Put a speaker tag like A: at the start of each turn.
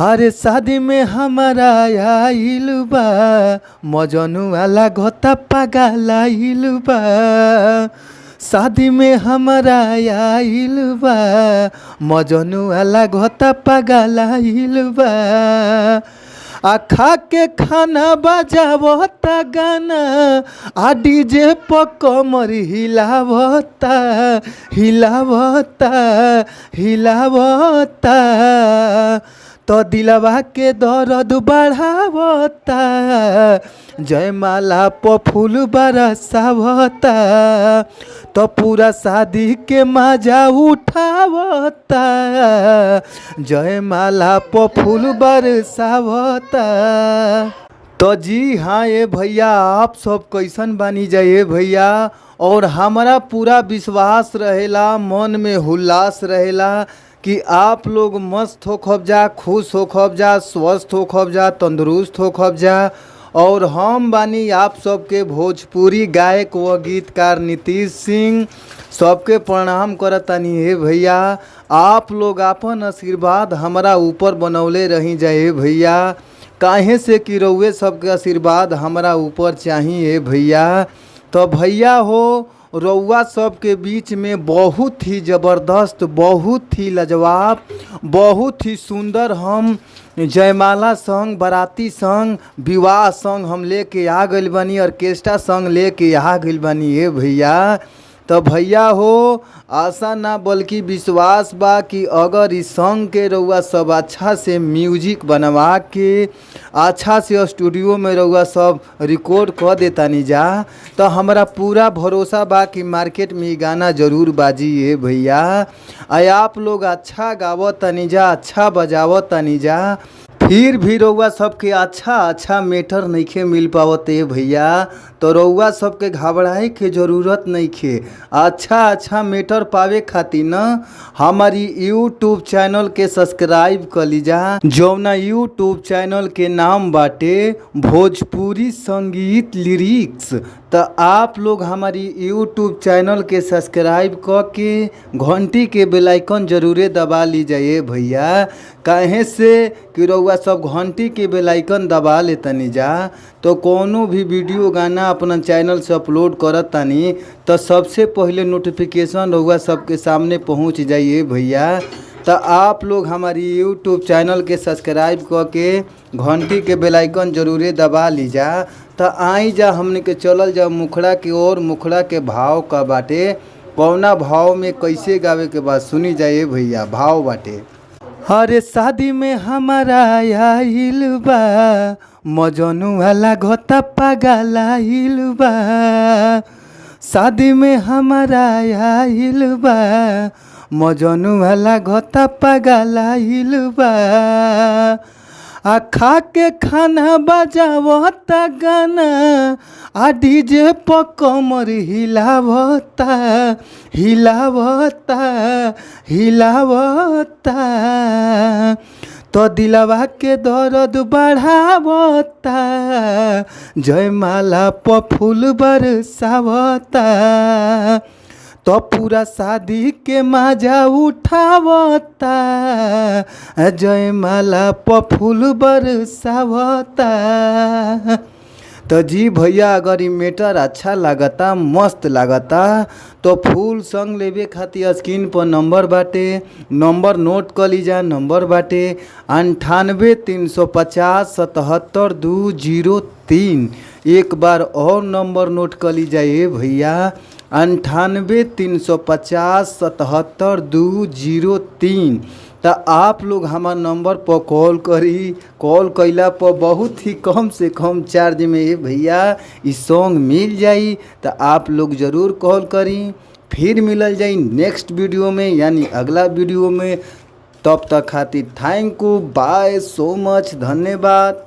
A: अरे शादी में हमारा आइल बा मजनुआ लागता पागल बा। शादी में हमारा आइल बा मजनुआ लागता पागल बा। आ खा के खाना बजावता गाना आ डीजे पर कमर हिलावता हिलावता हिलावता। तो दिलवा के दर्द बढ़ावता जयमाला पर फूल बरसावता। तो पूरा शादी के मजा उठावता जयमाला पर फूल बरसावता। तो जी हाँ ये भैया, आप सब कैसन बानी जाइए भैया। और हमारा पूरा विश्वास रहेला, मन में उल्लास रहेला कि आप लोग मस्त हो खब जा, खुश हो खब जा, स्वस्थ हो खब जा, तंदुरुस्त हो खब जा। और हम बानी आप सबके भोजपुरी गायक व गीतकार नीतीश सिंह, सबके प्रणाम करतानी हे भैया। आप लोग आपन आशीर्वाद हमारा ऊपर बनौले रही जाए भैया। काहे से कि रउए सबके आशीर्वाद हमारा ऊपर चाहिए भैया। तो भैया हो, रउआ सबके बीच में बहुत ही ज़बरदस्त, बहुत ही लाजवाब, बहुत ही सुंदर हम जयमाला संग, बाराती संग, विवाह संग हम लेके आ गइल बानी, ऑर्केस्ट्रा संग लेके आ गइल बानी ये भैया। तो भैया हो, आशा ना बल्कि विश्वास बा कि अगर इस सॉन्ग के रउआ सब अच्छा से म्यूजिक बनवा के अच्छा से स्टूडियो में रउआ सब रिकॉर्ड कर देतानी जा, तो हमारा पूरा भरोसा बा कि मार्केट में ई गाना जरूर बाजी ये भैया। आ आप लोग अच्छा गावतानी जा, अच्छा बजावतानी जा, फिर भी रउआ सबके अच्छा अच्छा मैटर नइखे मिल पावत ए भैया। तो रउआ सबके घबराए के जरूरत नइखे। अच्छा अच्छा मैटर पावे खातिर न हमारी यूट्यूब चैनल के सब्सक्राइब कर लीजा, जौना यूट्यूब चैनल के नाम बाटे भोजपुरी संगीत लिरिक्स। तो आप लोग हमारी यूट्यूब चैनल के सब्सक्राइब क के घंटी के बेल आइकन जरूरे दबा लीजिए भैया। काहे से कि रउआ सब घंटी के बेल आइकन दबा लेतनी जा तो कोनो भी वीडियो गाना अपना चैनल से अपलोड करत तानी तो सबसे पहले नोटिफिकेशन रउआ सबके सामने पहुंच जाइए भैया। तो आप लोग हमारी यूट्यूब चैनल के सब्सक्राइब क के घंटी के बेल आइकन जरूरे दबा लीजा। तो आई जा हमने के चलल जा मुखड़ा के ओर, मुखड़ा के भाव का बाटे, कौना भाव में कैसे गावे के बा सुनी जाइए भैया। भाव बाटे, अरे शादी में हमारा आइल बा मजनुआ लागता पागल बा। शादी में हमारा आइल बा मजनुआ लागता पागल बा। आ खा के खाना बजावता गाना आ डीजे पर कमर हिलावता हिलावता हिलावता। तो दिलवा के दर्द बढ़ावता जयमाला पर फूल बरसावता। तो पूरा शादी के मजा उठावता जयमाला पर फूल बरसावता। तो जी भैया, अगर ई मैटर अच्छा लागता, मस्त लागता, तो फुल संग लेवे खातिर स्क्रीन पर नंबर बाटे, नंबर नोट कर लीजा। नंबर बाटे 98 350 77 203। एक बार और नंबर नोट कर लीजा ये भैया, 98 350 77 203। तो आप लोग हमार नंबर पर कॉल करी। कॉल कैला पर बहुत ही कम से कम चार्ज में ये भैया ई सॉन्ग मिल जाई। तो आप लोग ज़रूर कॉल करी। फिर मिलल जाई नेक्स्ट वीडियो में, यानी अगला वीडियो में। तब तक खातिर thank you, bye, so much, धन्यवाद।